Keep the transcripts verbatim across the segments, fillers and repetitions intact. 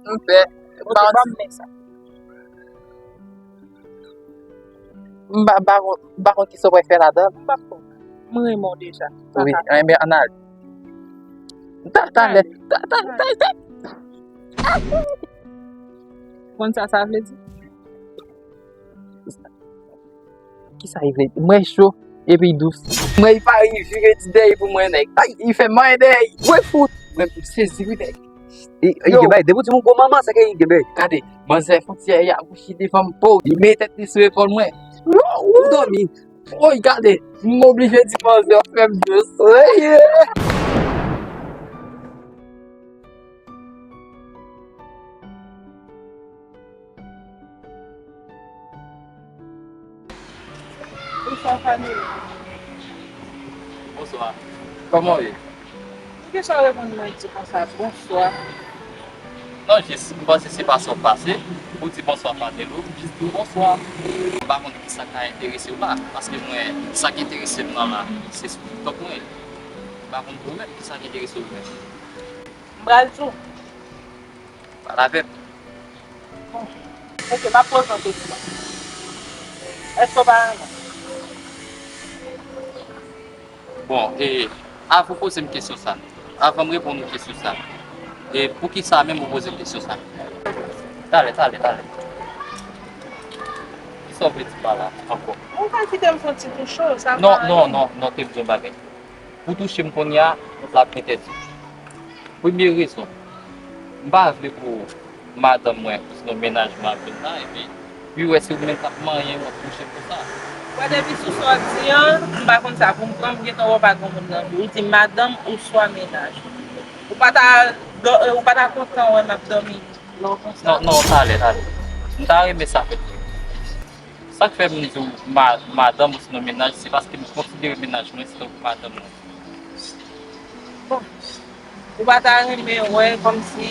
m fè. Ok, ban m men sa. M pa, m pa konn, m pa konn kisa w pral fè ladan. M pa konn. M renmen w deja. Sa ka fèt. Wi, enben, ann al. Ta, talè, ta, ta, ta, ta. Konn sa sa vle di? Kisa li vle di? Mwen cho, epi dous. Mwen, li pa rive vire ti dèyè pou mwen, nèg. Ay, li fè manyen dèyè. Mwen fout. Mwen sezi, wi, nèg. E, e, yo. Gen bagay, depi w di m yon gwo manman, sa ke gen bagay. Gade, manzè fon ti yaya kouche devan m, po, li met tèt li sou epòl mwen. Ou dòmi. Woy, gade, m oblije di manzè fè m dous. Woy. Bonswa, Fanny. Bonswa. Kòman w ye? Poukisa w reponn mwen di konsa, bonswa? Non, jis, m panse se fason w pase, ou di bonswa, Fanny, ou jis di w bonswa. M pa konn kisa k ka enterese w la, paske mwen, sa k enterese m nan la, se sou TikTok mwen ye. M pa konn pou ou menm, kisa k enterese w menm? M pral di w. Pale avè m. Bon. Ok, m ap poze yon kesyon. Èske w pa renmen m? Bon, e, avan w poze m kesyon sa, avan m reponn ou kesyon sa, e poukisa menm ou poze m kesyon sa? Talè, talè, talè. Kisa w vle di pa la ankò? Ou pa kite m santi tou cho, sa pa anyen. Non, non, non, non, te m di yon bagay. Pou touche m kounye a, l ap entèdi. Premye rezon, m pa vle pou madanm mwen, osinon mennaj mwen ap vin la, epi, pi wè se ou menm k ap manyen, w ap touche m konsa. Wè, depi sou sa w di an, m pa konn sa pou m pran, m gentan wè w pa gen moun nan vi w. Ou di madanm oswa mennaj. Ou pa ta, dò- ou pa ta kontan wè m ap dòmi lè w konsa? Non, non, talè, talè. M ta renmen sa fèt. Sa k fè m di w ma- madanm osinon mennaj, se paske m konsidere mennaj mwen se tankou madanm mwen. Bon. Ou pa ta renmen wè kòmsi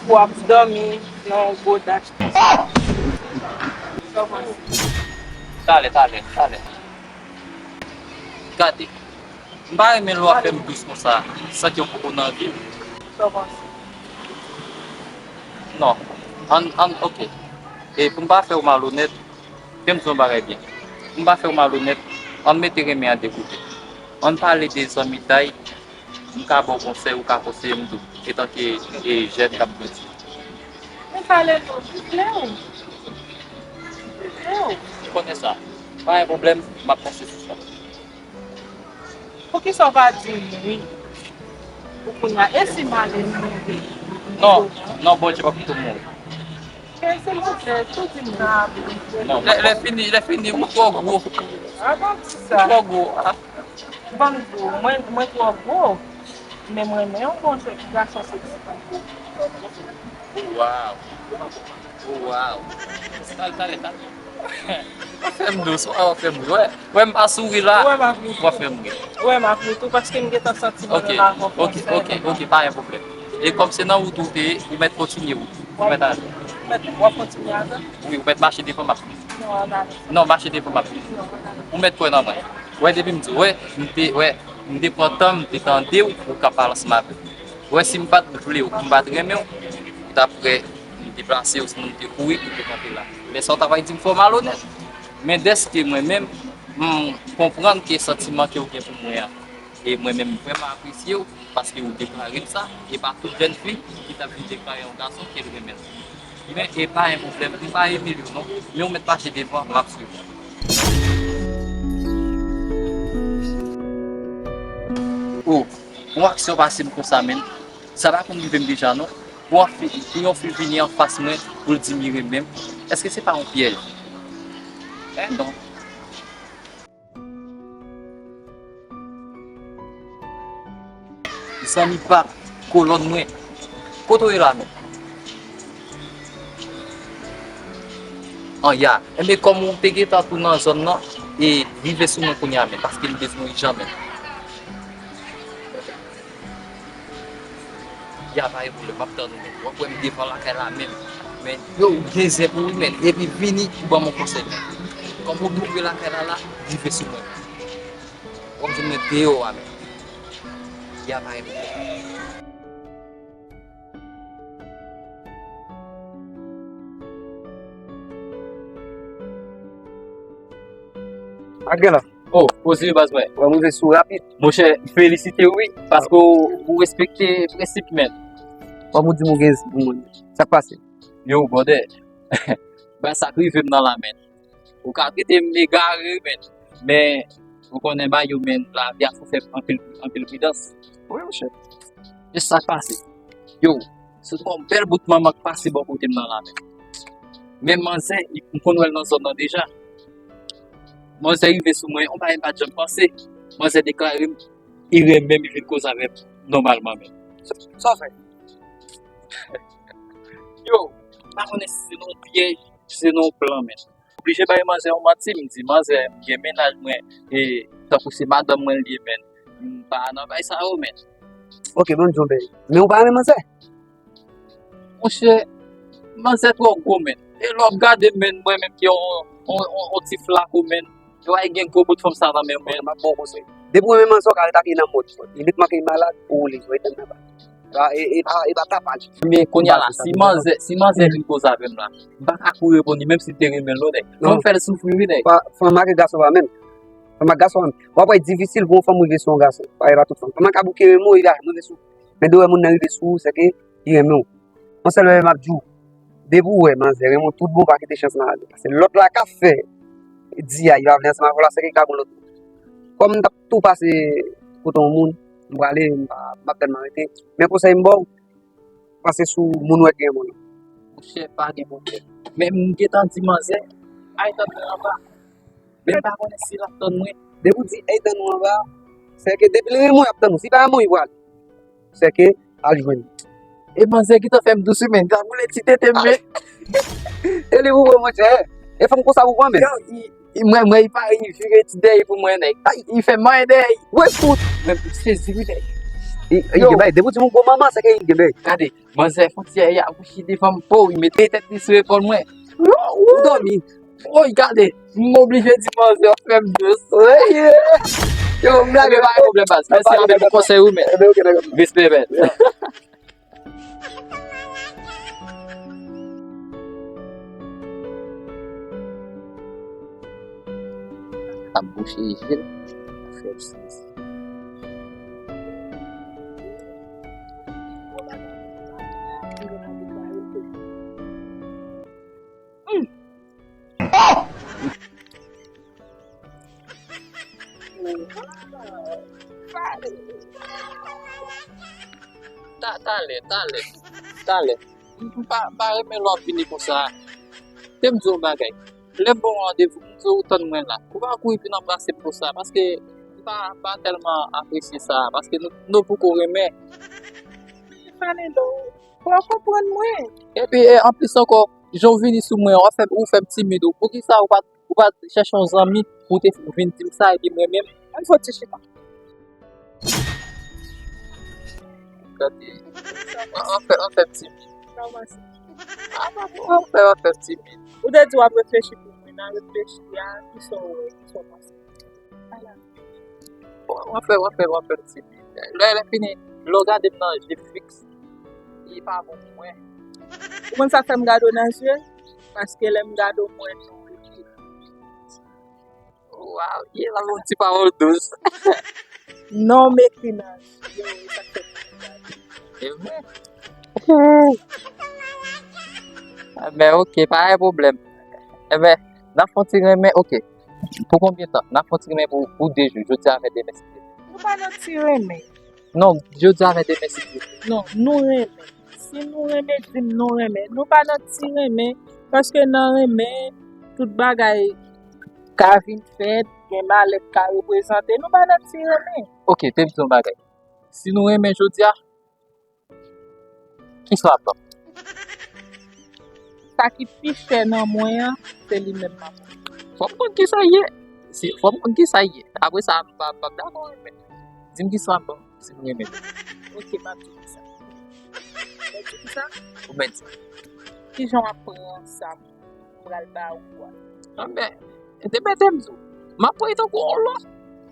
w ap dòmi nan yon gwo dach konsa? Sa w panse? Talè, talè, talè. Gade, m pa renmen lè w ap fè m dous konsa, santi yon poko nan vi m. Sa w panse? Non. Ann, ann, ok. E pou m pa fè w malonèt, fè m di yon bagay byen. Pou m pa fè w malonèt, ann mete renmen an de kote. Ann pale de zanmitay, m ka ba w konsèy, ou ka konseye m tou, etanke, e, jèn k ap grandi. Men pale non, m vle w. M vle w. M konnen sa. Pa gen pwoblèm, m ap panse sou sa. Poukisa w pa di m wi? Pou kounye a, e si m ale m mouri? Non, non, Bondye p ap kite w mouri. Men silvouplè, tou di m nan apre. Non, lè, lè fini, lè fini, ou twò gwo. A, pa di sa. Ou twò gwo, a. Ban m di w, mwen, mwen twò gwo. Men mwen renmen yon bon jèn gason seksi. Waw. Oh, waw. Talè, talè, talè. W ap fè m dous, w ap fè m ri. Wè, wè m pa souri la, w ap fè m ri. Ou wè m ap ri tou, paske m gentan santi mwen menm avè w konsa. Ok, ok, ok, pa gen pwoblèm. E kòm se nan wout ou te ye, ou mèt kontinye wout ou. Ou mèt ale. Ou mèt, w ap kontinye avè m? Wi, ou mèt mache devan m ap vini. Non, ann ale. Non, mache devan m ap vini. Non, ann ale. Ou mèt kwè nan mwen. Wè, depi m di w, wè, m te, wè, m te pran tan m, m te tande w, ou ka pale ansanm avè m. Wè, si m pa t vle w, m pa t renmen w, ou t ap wè m deplase w, sinon m te kouri pou m te kanpe la. Lè sa a, w ta pral di m fò malonèt. Men dèske mwen menm, m konprann ke santiman ke w gen pou mwen an, e mwen menm, m vrèman apresye w, paske ou deklare m sa, e pa tout jèn fi ki t ap vin deklare yon gason ke l renmen l. Men, e pa yon pwoblèm, m pa imilye w non, men ou mèt mache devan, m ap swiv ou. Oh, yon aksyon pase m konsa, menn. Sa pa konn rive m deja non. Pou yon fi, pou yon fi vini anfas mwen, pou l di m li renmen m, èske se pa yon pyèj? Èdon. Zanmi pa m, kolòn mwen. Kote w ye la menm? An ya. Enben, kòm ou te gentan tou nan zòn nan, e rive sou mwen kounye a menm, paske m bezwen w ijan menm. Ya, pa gen pwoblèm, m ap tann ou menm. W ap wè m devan lakay la menm. Men, yo, ou gen zen pou ou menm. Epi vini, ou ban m yon konsèy menm. Kòm ou twouve lakay la la, rive sou mwen. W ap jwenn mwen deyò a menm. Ya, pa gen pwoblèm. Ak gen la. Oh, poze yo baz mwen. Wè, m rive sou rapid. Monchè, felisite w wi, paske w, ou respekte prensip men. Wè, m di m ou gen moun. Sa k pase? Yo, brother. Ba sa k rive m nan la men. Ou ka trete m egare men. Men, ou konnen ba yo men, lavi a fò fè anpil, anpil pridans. Wi, monchè. E sa k pase? Yo, se yon bèl bout manman k pase bò kote m nan la men. Men manzè, m konn wè l nan zòn nan deja. Manzè rive sou mwen, yon bagay m pa t janm panse. Manzè deklare m, li renmen m, li vin koze avè m nòmalman men. Sa w fè? Yo, m pa konnen si se nan yon pyèj, si se nan yon plan men. Oblije bay manzè yon manti, m di manzè, m gen mennaj mwen, e tankou se madanm mwen l ye men. M pa nan bay sa yo men. Ok, bon, m di w yon bagay. Men ou pa renmen manzè? Monchè, manzè twò gwo men. E lè w ap gade men, mwen menm ki yon, yon, yon, yon ti flako men. Yo ay gen gwo bout fanm sa nan men men. M ap ba w konsèy. Depi w renmen manzè, w ka rete ak li nan mòd. Li met manke li malad, ou li, ou etann nan ba. E pa, e, e pa, e pa tapaj. Men kounye a la, si manzè, si manzè vin koze avè m la, m pa ka kouri reponn li, menm si l te renmen l, non, nèg. Fò m fè l soufri, wi, nèg. Fanm ak gason pa menm. Fanm ak gason pa menm. W ap wè difisil pou yon fanm rive sou yon gason. Parèy pa tout fanm. Fanm ka bouke renmen w, rive sou. Men de wè moun nan rive sou ou, se ke li renmen w. Yon sèl bagay m ap di w, depi w wè manzè renmen w tout bon, pa kite chans lan ale. Paske lòt la k ap fè di a, li pa vle ansanm avè w la, se ke li ka gon lòt moun. Kòm m t ap tou pase kote yon moun, m prale, m pa, m ap tèlman rete. Men konsèy m ba w, pase sou moun ou wè ki renmen w lan. Monchè, pa gen pwoblèm. Men m gentan di manzè, ay tann mwen anba. Men m pa konnen si l ap tann mwen. Depi w di, ay tann ou anba, se ke depi l renmen w, l ap tann ou. Si l pa renmen w, li pral. Se ke al jwenn li. E manzè gentan fè m dous wi, men, l ta boule ti tete m men. E li pou mwen, monchè. E fanm konsa pou mwen, men. Yo, i, i, mwen, mwen, i pa, i vire ti dèyè pou mwen, nèg. Ay, i fè manyen dèyè. Wè fout. Mwen, m sezi wi, nèg. I, i gen bagay, depi w di m yon gwo manman, se ke i gen bagay. Gade, manzè fon ti yaya bouchi devan m, po, i mete tèt li sou epòl mwen. Ou dòmi. Woy, gade, m oblije di manzè fè m dous. Yo, m lage pa gen pwoblèm baz. Mèsi anpil pou konsèy ou, men. Respè, men. Ap bouche je l, fè l sezi. Ta-, talè, talè, talè. M pa, m pa renmen lè w ap vini konsa. Te m di w yon bagay. Lè m ba w randevou, m di w tann mwen la. Ou pa kouri vin anbrase m konsa, paske m pa, m pa tèlman apresye sa, paske nou, nou poko renmen. Fanelo, fò w konprann mwen. Epi, e, anplis ankò, jan w vini sou mwen, w ap fè, ou fè m timid, ou. Poukisa ou pa, ou pa chèche yon zanmi pou w te vin di m sa, epi mwen menm? Ann fò ti chita. Gade. An, an fè, an fè m timid. Kòman sa? A, pa pou an fè, an fè m timid. Ou te di w ap reflechi pou mwen, nan reflechi a, kisa w wè, kisa w panse? Ala. Bon, w ap fè, w ap fè, w ap fè m timid. Lè, lè fini, lè w gade m nan je fiks, li pa bon pou mwen. Ou konn sa k fè m gade w nan je? Paske lè m gade w, m wè non ekri. Waw, ye la yon ti pawòl dous. Non m ekri nan je w, e sa k fè m gade w. E vre? Enben, ok, pa gen pwoblèm. Enben, n ap fè yon ti renmen, ok. Pou konbyen tan? N ap fè yon ti renmen pou, pou de jou, jodi a avè demen, si Dye vle. Nou pa nan ti renmen. Non, jodi a avè demen, si Dye vle. Non, nou renmen. Si nou renmen, di m nou renmen. Nou pa nan ti renmen, paske nan renmen, tout bagay ka vin fèt, gen malè k ka reprezante. Nou pa nan ti renmen. Ok, te m di yon bagay. Si nou renmen jodi a, kisa w ap ban m? Sa ki pi chè nan mwen an, se li menm m ap ban w. Fò m konn kisa l ye. Si, fò m konn kisa l ye. Apre sa, m pa, m p ap dakò renmen. Di m kisa w ap ban m, si m renmen. Ok, m ap di w kisa. Ou mèt di w kisa? Ou mèt di m. Kijan w ap pran sa m pral ba ou a? Anben, te mete m di w. M ap pran l tankou yon lò.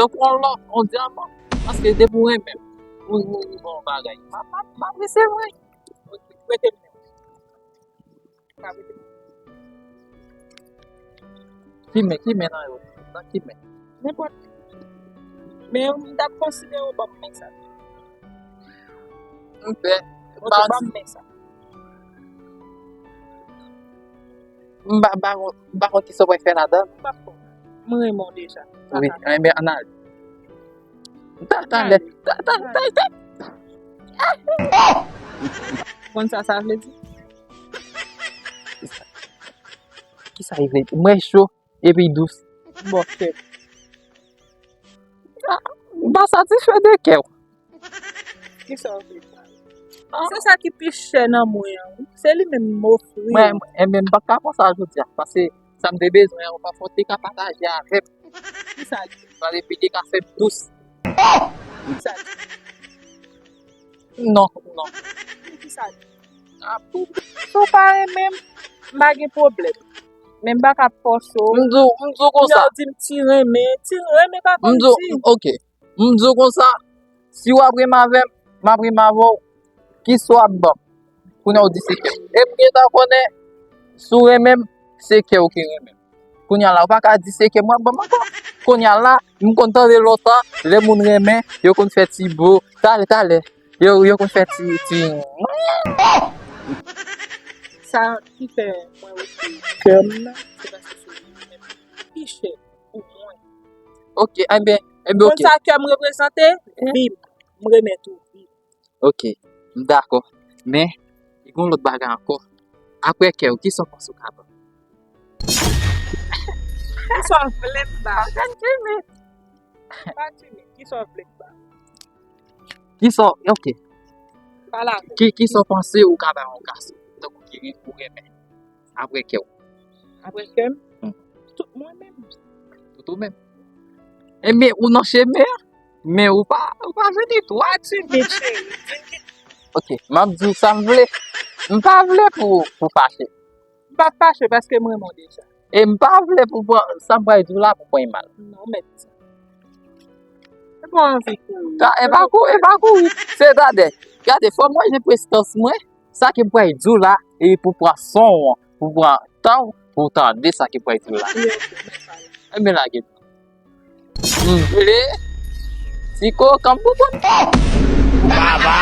Tankou yon lò, yon dyaman. Paske depi w renmen m, ou, ou, ou ban yon bagay. M ap, m ap, m ap resevwa l. Ok, prete m men. Ka prete m men. Ki men, ki men nan yo? Nan ki men? Nenpòt. Men m t ap konsidere w ban m men sa. M fè. Ok, ban m men sa. M pa, pa, pa konn ki sa w pral fè ladan. M pa fò. M renmen w deja. Wi, enben, ann ale. Ta, ta, lè, ta, ta, ta, ta. Konn sa sa vle di? Ki sa li vle di? Mwen cho epi dous. Bon, kè. M pa satisfè de kè w. Ki sa w vle di? Se sa ki pi chè nan mwen an. Se li menm m ofri. Mwen, enben, m pa ka konsa jodi a. Paske sa m te bezwen an, ou pa fò te ka pataje avè m. Ki sa l di? Pale pi te ka fè m dous. Ki sa l di? Non, non. Ki sa l di? Si w pa renmen m, m pa gen pwoblèm. Men m pa ka fòse w. M di w, m di w konsa. Lè w di m ti renmen, ti renmen pa konn di. Ok. M di w konsa, si w ap renmen avè m, m ap renmen avè w. Ki sa w ap ban m? Kounye a w di se kè w. E m gentan konnen, si w renmen m, se kè w ki renmen m. Kounye a la, ou pa ka di se kè m w ap ban m ankò. Kounye a la, m konn tande lontan, lè moun renmen, yo konn fè ti bo, talè, talè. Yo, yo konn fè ti, ti. Sa ki fè mwen ofri kè m nan, se paske se li menm ki chè pou mwen. Ok, enben, enben, ok. Konn sa kè m reprezante, vi m. M renmen tou vi m. Ok, m dakò. Men, gen yon lòt bagay ankò. Apre kè w, ki sa w panse w ka ban m? Ki sa w vle m ba w? Pa timid. Pa timid. Ki sa w vle m ba w? Ki sa, ok. Pale avè m. Ki, ki sa w panse ou ka bay yon gason? Tankou ki ren-, ou renmen. Apre kè w. Apre kè m? Hmm. Tout mwen menm. Tout ou menm. Enben, ou nan chemen an. Men ou pa, ou pa vini tou. Pa timid, cheri. Vin ki Ok, m ap di w sa m vle. M pa vle pou, pou fache. M pa fache paske m renmen w deja. E m pa vle pou pran, sa m pral di w la pou pran mal. Non, mèt. Se pa anvi kouri. Ta, e pa kou, e pa kouri. Se gade, gade, fò mwen gen prestans mwen, sa ke m pral di w la, e pou pran son w, pou pran tan w, pou tande sa ke m pral di w la. Wi, ok, mèt pale. Enben lage. M vle ti kokan pou pran. Baba.